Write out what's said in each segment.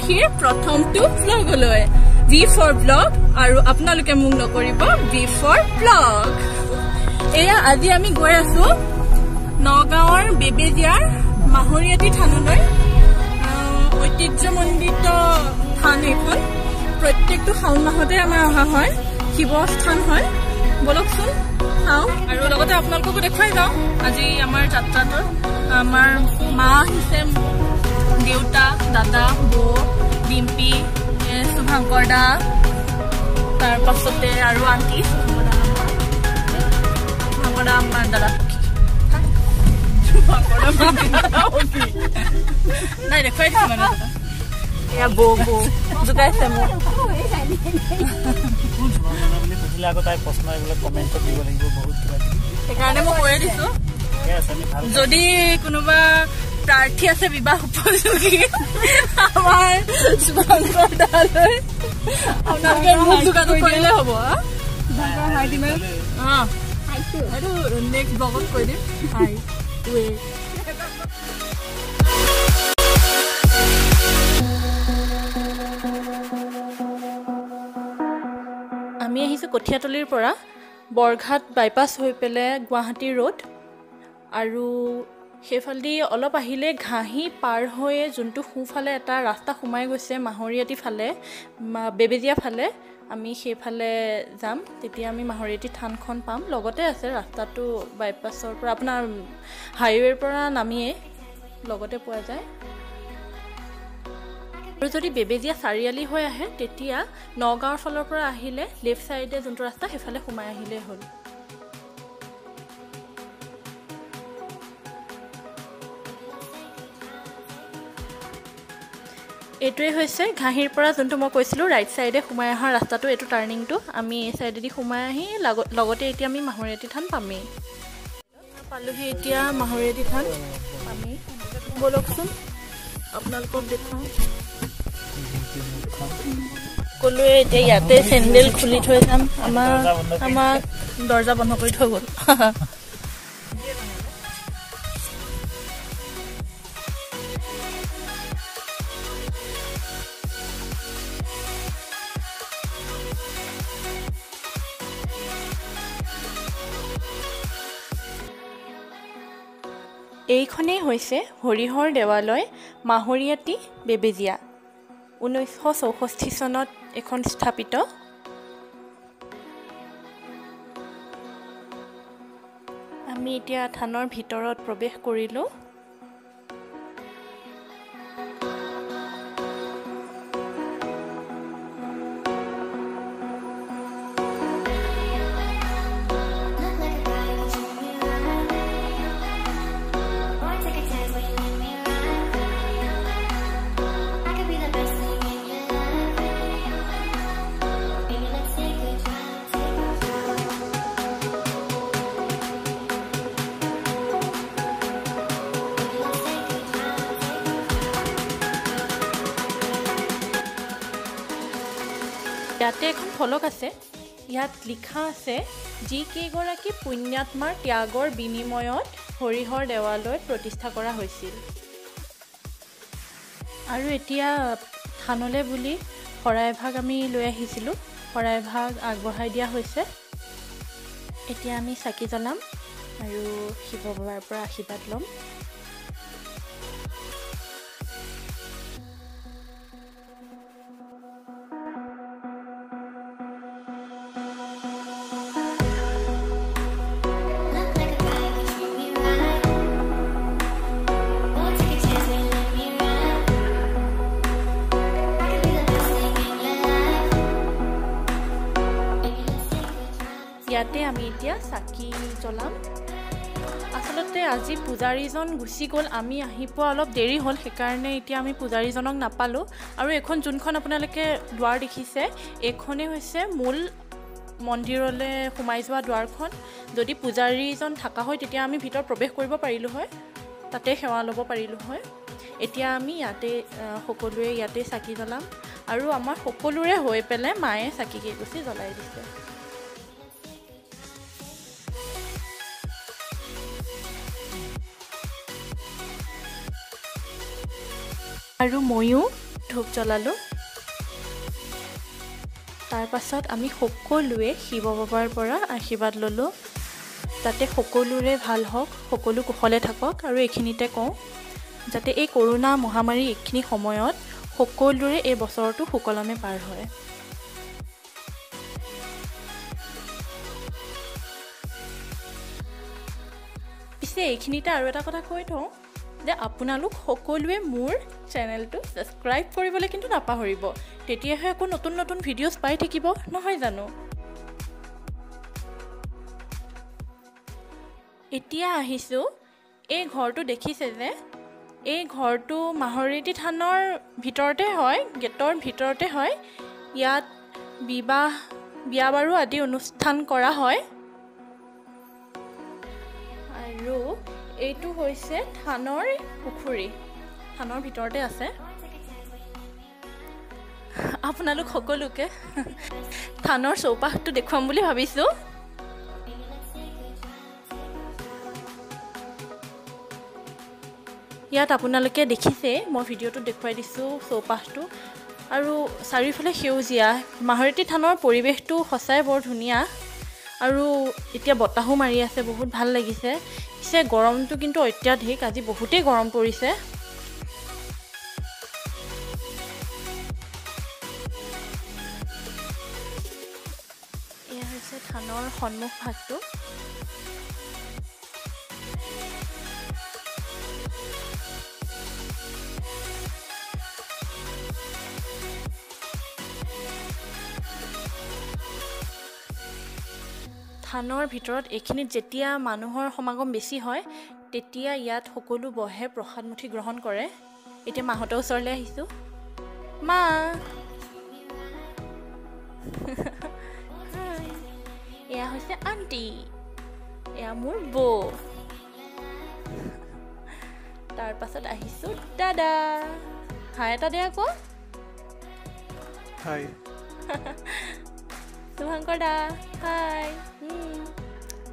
দেৱাংশীৰ প্ৰথমটো ব্লগলৈ। V for blog আৰু আপোনালোকে মোক নকৰিব ভি ফৰ ব্লগ। এয়া আজি আমি গৈ আছো নগাঁৱৰ বেবেজীয়াৰ মাহৰিয়াটি থানলৈ। ঐতিহ্যমণ্ডিত থান এইখন, প্ৰত্যেকটো শাওণ মাহতে আমাৰ অহা হয়, শিৱস্থান হয়। বলকচোন চাওঁ আৰু লগতে আপোনালোককো দেখুৱাই যাওঁ আজি আমাৰ যাত্ৰাটো। আমাৰ মা আহিছে, দেউতা, দাদা, বৌ, ডিম্পী, শুভাংকৰ দা, তাৰ পাছতে আৰু আণ্টি, শুভাংকৰ দা আমাৰ দাদা, নাই দেখুৱাই দিছো মানে। এয়া বৌ বৌ জোকাইছে মোক। সেইকাৰণে মই কৈয়ে দিছো, যদি কোনোবা প্ৰাৰ্থী আছে বিবাহ উপযোগী আমাৰ শুভাংকৰ দালৈ আপোনালোকে মোক যোগাযোগ কৰিলে হ'ব। সেইটো নেক্সট ব্লগত কৈ দিম। হাই আমি আহিছোঁ কঠীয়াতলিৰ পৰা বৰঘাট বাইপাছ হৈ পেলাই গুৱাহাটী ৰোড, আৰু সেইফালেদি অলপ আহিলে ঘাঁহি পাৰ হৈয়ে যোনটো সোঁফালে এটা ৰাস্তা সোমাই গৈছে মাহৰিয়াটি ফালে, বেবেজীয়া ফালে, আমি সেইফালে যাম। তেতিয়া আমি মাহৰিয়াটি থানখন পাম, লগতে আছে ৰাস্তাটো। বাইপাছৰ পৰা আপোনাৰ হাইৱেৰ পৰা নামিয়ে লগতে পোৱা যায়। আৰু যদি বেবেজীয়া চাৰিআলি হৈ আহে তেতিয়া নগাঁৱৰ ফালৰ পৰা আহিলে লেফ্ট ছাইডে যোনটো ৰাস্তা সেইফালে সোমাই আহিলেই হ'ল। এইটোৱে হৈছে ঘাঁহিৰ পৰা যোনটো মই কৈছিলোঁ ৰাইট ছাইডে সোমাই অহা ৰাস্তাটো, এইটো টাৰ্ণিংটো। আমি এই ছাইডেদি সোমাই আহি লগতে এতিয়া আমি মাহৰিয়াটি থান পামেই। পালোহি এতিয়া মাহৰিয়াটি থান পামেই। ব'লকচোন আপোনালোকক দেখুৱাওঁ। ক'লোৱে এতিয়া ইয়াতে চেণ্ডেল খুলি থৈ যাম, আমাক দৰ্জা বন্ধ কৰি থৈ গ'ল। এইখনেই হৈছে হৰিহৰ দেৱালয়, মাহৰিয়াটি, বেবেজীয়া। 1964 চনত এইখন স্থাপিত। আমি এতিয়া থানৰ ভিতৰত প্ৰৱেশ কৰিলোঁ। ইয়াতে এখন ফলক আছে, ইয়াত লিখা আছে যিকেইগৰাকী পুণ্যাত্মাৰ ত্যাগৰ বিনিময়ত হৰিহৰ দেৱালয় প্ৰতিষ্ঠা কৰা হৈছিল। আৰু এতিয়া থানলৈ বুলি শৰাইভাগ আমি লৈ আহিছিলোঁ, শৰাইভাগ আগবঢ়াই দিয়া হৈছে। এতিয়া আমি চাকি জ্বলাম আৰু শিৱ বাবাৰ পৰা আশীৰ্বাদ ল'ম। ইয়াতে আমি এতিয়া চাকি জ্বলাম। আচলতে আজি পূজাৰীজন গুচি গ'ল, আমি আহি পোৱা অলপ দেৰি হ'ল, সেইকাৰণে এতিয়া আমি পূজাৰীজনক নাপালোঁ। আৰু এইখন যোনখন আপোনালোকে দুৱাৰ দেখিছে এইখনেই হৈছে মূল মন্দিৰলৈ সোমাই যোৱা দুৱাৰখন। যদি পূজাৰীজন থকা হয় তেতিয়া আমি ভিতৰত প্ৰৱেশ কৰিব পাৰিলোঁ হয়, তাতে সেৱা ল'ব পাৰিলোঁ হয়। এতিয়া আমি ইয়াতে সকলোৱে ইয়াতে চাকি জ্বলাম আৰু আমাৰ সকলোৰে হৈ পেলাই মায়ে চাকি কেইগছি জ্বলাই দিছে। আৰু ময়ো ধূপ জ্বলালোঁ। তাৰপাছত আমি সকলোৱে শিৱ বাবাৰ পৰা আশীৰ্বাদ ল'লোঁ, যাতে সকলোৰে ভাল হওক, সকলো কুশলে থাকক। আৰু এইখিনিতে কওঁ যাতে এই কৰোণা মহামাৰী এইখিনি সময়ত সকলোৰে এই বছৰটো সুকলমে পাৰ হয়। পিছে এইখিনিতে আৰু এটা কথা কৈ থওঁ যে আপোনালোক সকলোৱে মোৰ চেনেলটো ছাবস্ক্ৰাইব কৰিবলৈ কিন্তু নাপাহৰিব, তেতিয়াহে আকৌ নতুন নতুন ভিডিঅ'ছ পাই থাকিব, নহয় জানো? এতিয়া আহিছোঁ, এই ঘৰটো দেখিছে যে, এই ঘৰটো মাহৰেতি থানৰ ভিতৰতে হয়, গেটৰ ভিতৰতে হয়। ইয়াত বিবাহ, বিয়া বাৰু আদি অনুষ্ঠান কৰা হয়। আৰু এইটো হৈছে থানৰ পুখুৰী, থানৰ ভিতৰতে আছে। আপোনালোক সকলোকে থানৰ চৌপাশটো দেখুৱাম বুলি ভাবিছোঁ। ইয়াত আপোনালোকে দেখিছে, মই ভিডিঅ'টোত দেখুৱাই দিছোঁ চৌপাশটো, আৰু চাৰিওফালে সেউজীয়া। মাহৰেতি থানৰ পৰিৱেশটো সঁচাই বৰ ধুনীয়া, আৰু এতিয়া বতাহো মাৰি আছে, বহুত ভাল লাগিছে। পিছে গৰমটো কিন্তু অত্যাধিক, আজি বহুতেই গৰম পৰিছে। এয়া হৈছে থানৰ সন্মুখ ভাগটো। থানৰ ভিতৰত এইখিনিত যেতিয়া মানুহৰ সমাগম বেছি হয় তেতিয়া ইয়াত সকলো বহে, প্ৰসাদ মুঠি গ্ৰহণ কৰে। এতিয়া মাহঁতৰ ওচৰলৈ আহিছোঁ। মা, এয়া হৈছে আণ্টি, এয়া মোৰ বৌ। তাৰপাছত আহিছোঁ দাদা। হাই এটা দে আকৌ। হাই। শুভাংকৰ দা, হাই।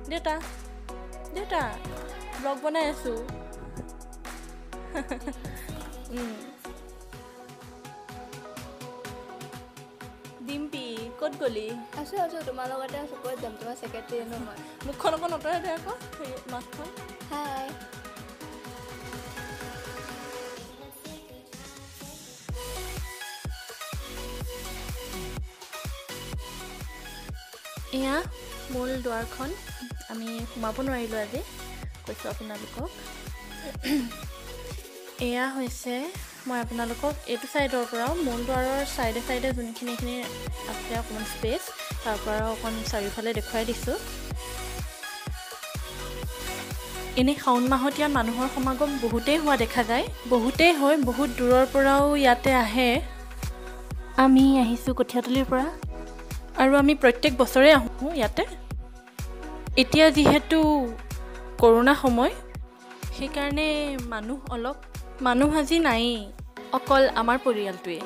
দেউতা, দেউতা ব্লগ বনাই আছোঁ। ডিম্পি ক'ত গ'লি? আছোঁ আছোঁ, তোমাৰ লগতে আছোঁ। ক'ত যাম, তোমাৰ ছেক্ৰেটেৰী ন মই। মুখখন অকণ আঁতৰাই দে আকৌ, হেৰি মাস্কখন। হাই। এয়া মূল দুৱাৰখন, আমি সোমাব নোৱাৰিলোঁ আজি, কৈছোঁ আপোনালোকক। এয়া হৈছে, মই আপোনালোকক এইটো ছাইডৰ পৰাও মূল দুৱাৰৰ ছাইডে ছাইডে যোনখিনি এইখিনি আছে অকণমান স্পেচ, তাৰ পৰাও অকণ চাৰিওফালে দেখুৱাই দিছোঁ। এনেই শাওণ মাহত ইয়াত মানুহৰ সমাগম বহুতেই হোৱা দেখা যায়, বহুতেই হয়, বহুত দূৰৰ পৰাও ইয়াতে আহে। আমি আহিছোঁ কঠীয়াতলিৰ পৰা, আৰু আমি প্ৰত্যেক বছৰে আহোঁ ইয়াতে। এতিয়া যিহেতু কৰোণা সময়, সেইকাৰণে মানুহ অলপ, মানুহ আজি নায়েই, অকল আমাৰ পৰিয়ালটোৱে।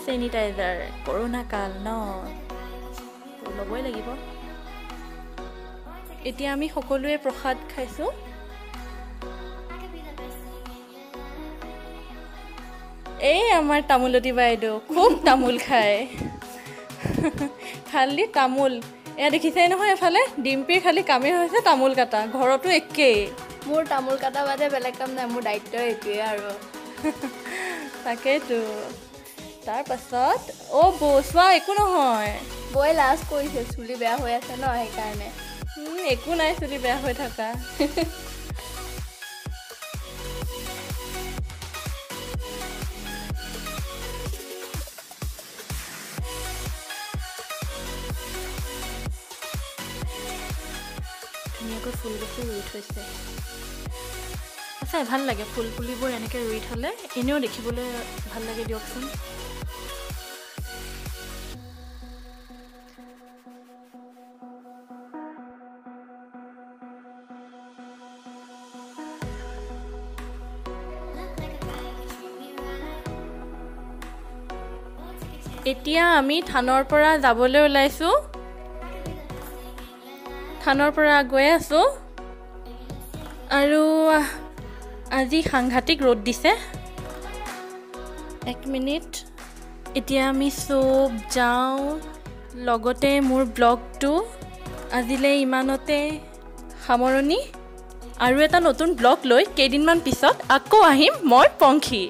চেনিটাইজাৰ, কৰোণা কাল ন, ল'বই লাগিব। এতিয়া আমি সকলোৱে প্ৰসাদ খাইছোঁ। এই আমাৰ তামোলতী বাইদেউ খুব তামোল খায়, খালি তামোল। এয়া দেখিছেই নহয়, এফালে ডিম্পীৰ খালি কামেই হৈছে তামোল কাটা, ঘৰতো একেই। মোৰ তামোল কাটা বাদে বেলেগ কাম নাই, মোৰ দায়িত্ব এইটোৱে আৰু। তাকেইতো। তাৰপাছত অ' বৌ চোৱা, একো নহয়, বৌয়ে লাজ কৰিছে, চুলি বেয়া হৈ আছে ন সেইকাৰণে। একো নাই, চুলি বেয়া হৈ থকা। ধুনীয়াকৈ ফুল গছো ৰুই থৈছে, সঁচাই ভাল লাগে ফুল পুলিবোৰ এনেকৈ ৰুই থ'লে, এনেও দেখিবলৈ ভাল লাগে দিয়কচোন। এতিয়া আমি থানৰ পৰা যাবলৈ ওলাইছোঁ। থানৰ পৰা গৈ আছোঁ আৰু আজি সাংঘাতিক ৰ'দ দিছে। এক মিনিট, এতিয়া আমি চব যাওঁ। লগতে মোৰ ব্লগটো আজিলৈ ইমানতে সামৰণি। আৰু এটা নতুন ব্লগ লৈ কেইদিনমান পিছত আকৌ আহিম। মই পংখী।